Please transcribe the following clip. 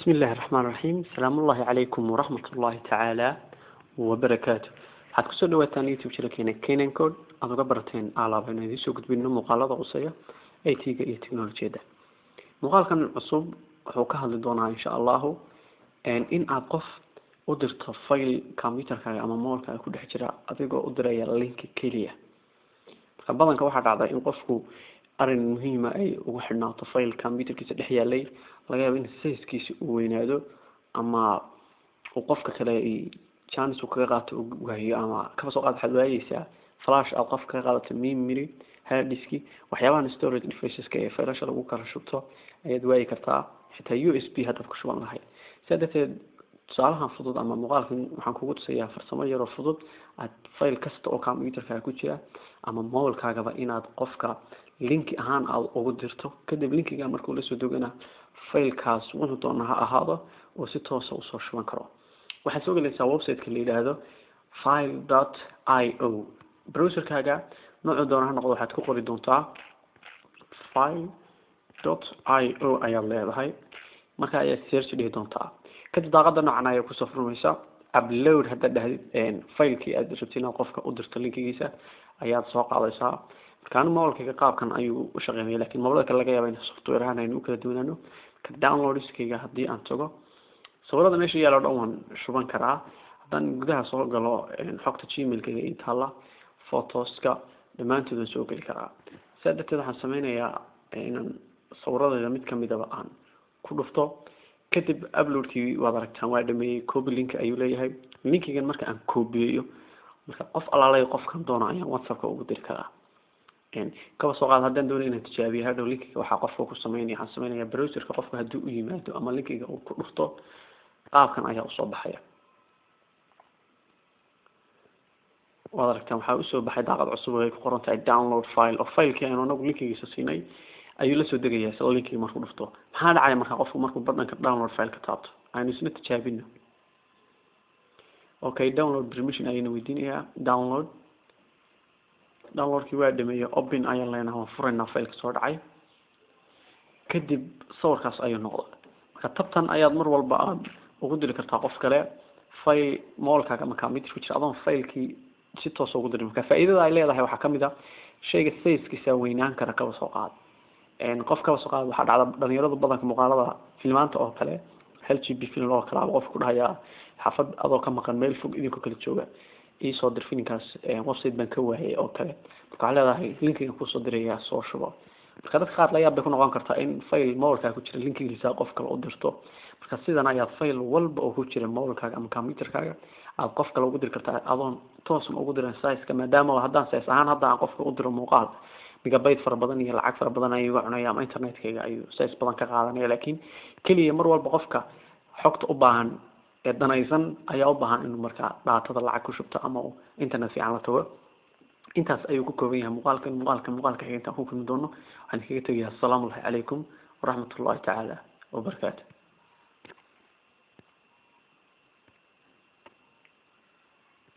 بسم الله الرحمن الرحيم. السلام الله عليكم ورحمة الله تعالى وبركاته. Waxaad kusoo dhawaataan YouTube channelkeena Kenan Code, aad uga barateen alaaba inaan idiin soo gudbino muuqaalada quseeya IT-ga iyo teknolojiyadda. Muuqaalkan cusub wuxuu ka hadli doonaa, insha Allahu, in aad qof u dirto file computerkaaga ama mobilkaaga ku dhex jira adigoo u diraya linki keliya. Marka badanka waxaa dhacda in qofku arrin muhiima ay ugu xidhnaato file computerkiisa dhex yaalay, laga yaabo in sizekiisa uu weynaado ama uu qofka kale chance uu kaga qaato uu waayo, ama kaba soo qaad waxaad waayeysaa flash aad qof kaga qaadato, memory, hard diski, waxyaabahan storage deviceska ee faylasha lagu kala shubto ayaad waayi kartaa, xitaa USB haddaad ku shuban lahayd. Sidaa darteed, tusaalahan fudud ama muuqaalkan waxaan kugu tusayaa farsamo yaroo fudud aad file kasta oo computerkaaga ku jira ama mobilkaagaba inaad qofka linki ahaan aad ugu dirto. Kadib linkiga markuu lasoo degana, filekaas wuxuu doona ha ahaado oo si toosa usoo shuban karo. Waxaad soo gelaysaa website-ka la yidhaahdo file.io. Browserkaaga noocuu doona ha noqdo, waxaad ku qori doontaa file.io ayaad leedahay. Marka ayaad search dhihi doontaa. Kadib daaqada noocan ayaa kusoo furmaysa. Upload haddaad dhahdid, filekii aad rabtid inaad qofka u dirto linkigiisa ayaad soo qaadaysaa. Marka anu mobilkayga qaabkan ayuu u shaqeynaya, lakin mobilada kale laga yaaba in software ahaan aynu u kala duwanaano. Ka downloadskayga haddii aan tago, sawirada meesha yaalo dhan waan shuban karaa. Haddaan gudaha soo galo, xogta Gmailkayga ii taalla, photoska dhammaantood waan soo geli karaa. Sidaa darteed waxaan sameynayaa inaan sawiradayda mid kamidaba aan ku dhufto. Kadib uploadkii waad aragtaan, waa dhameeyey. Copy link ayuu leeyahay. Linkigan marka aan koobiyeeyo, marka qof alaalay qofkan doono ayaan WhatsAppka ugu diri karaa. Kaba soo qaad haddaan doonayo inaan tijaabiyo hadhow linkiga waxaa qofka ku sameynaya, waxaan sameynaya browserka qofka haddii u yimaado ama linkiga uu ku dhufto, qaabkan ayaa usoo baxaya. Waad aragtaan, waxaa usoo baxay daaqad cusub oo ay ku qoran tahay download file, oo filekii aynu anagu linkigiisa siinay ayuu lasoo degayaa isla linkigi markuu dhufto. Maxaa dhacaya marka qofku markuu badhanka download file ka taabto? Aynu isna tijaabino. Okay, download permission ayayna weydiinayaa. Download, downloadkii waa dhameeyey. Open ayaan leenahay, waan furaynaa fileka soo dhacay. Kadib sawirkaas ayuu noqday. Marka tabtan ayaad mar walba aada ugu diri kartaa qof kale file mobilkaaga ama computer ku jira adoon filekii si toos ugu dirin. Marka faa'iidada ay leedahay waxaa kamid ah shayga sizekiisa weynaan kara. Kaba soo qaad qof, kaba soo qaad waxaa dhacda dhalinyarada badanka muuqaalada filmaanta oo kale, hal GB film oo kale aba qofka ku dhahayaa, xaafad adoo ka maqan, meel fog idinkoo kala jooga, iisoo dir filimkaas, website baan ka waayay oo kale. Marka waxaa leedahay linkiga kusoo dirayaa, soo shubo. Marka dadka qaar la yaab bay ku noqon kartaa in file mobilkaaga ku jira linkigiisa qof kale u dirto. Marka sidan ayaad file walba oo ku jira mobilkaaga ama computerkaaga aad qof kale ugu diri kartaa adoon toosna ugu dirin sizeka, maadaama haddaan size ahaan hadda aan qofka u diro muuqaal, megabyte fara badan iyo lacag fara badan ayuu iga cunaya ama internetkayga ayuu size badan ka qaadanaya. Laakiin keliya mar walba qofka xogta u baahan ee danaysan ayaa u baahan inuu markaa datada lacag ku shubto ama uu internet fiican la tago. Intaas ayuu ku kooban yahay muuqaalkan. Muuqaalka xiga intaan ku kulmi doono, waxaan kaga tegayaa asalaamu calaykum waraxmatullahi tacaala wabarakaatu.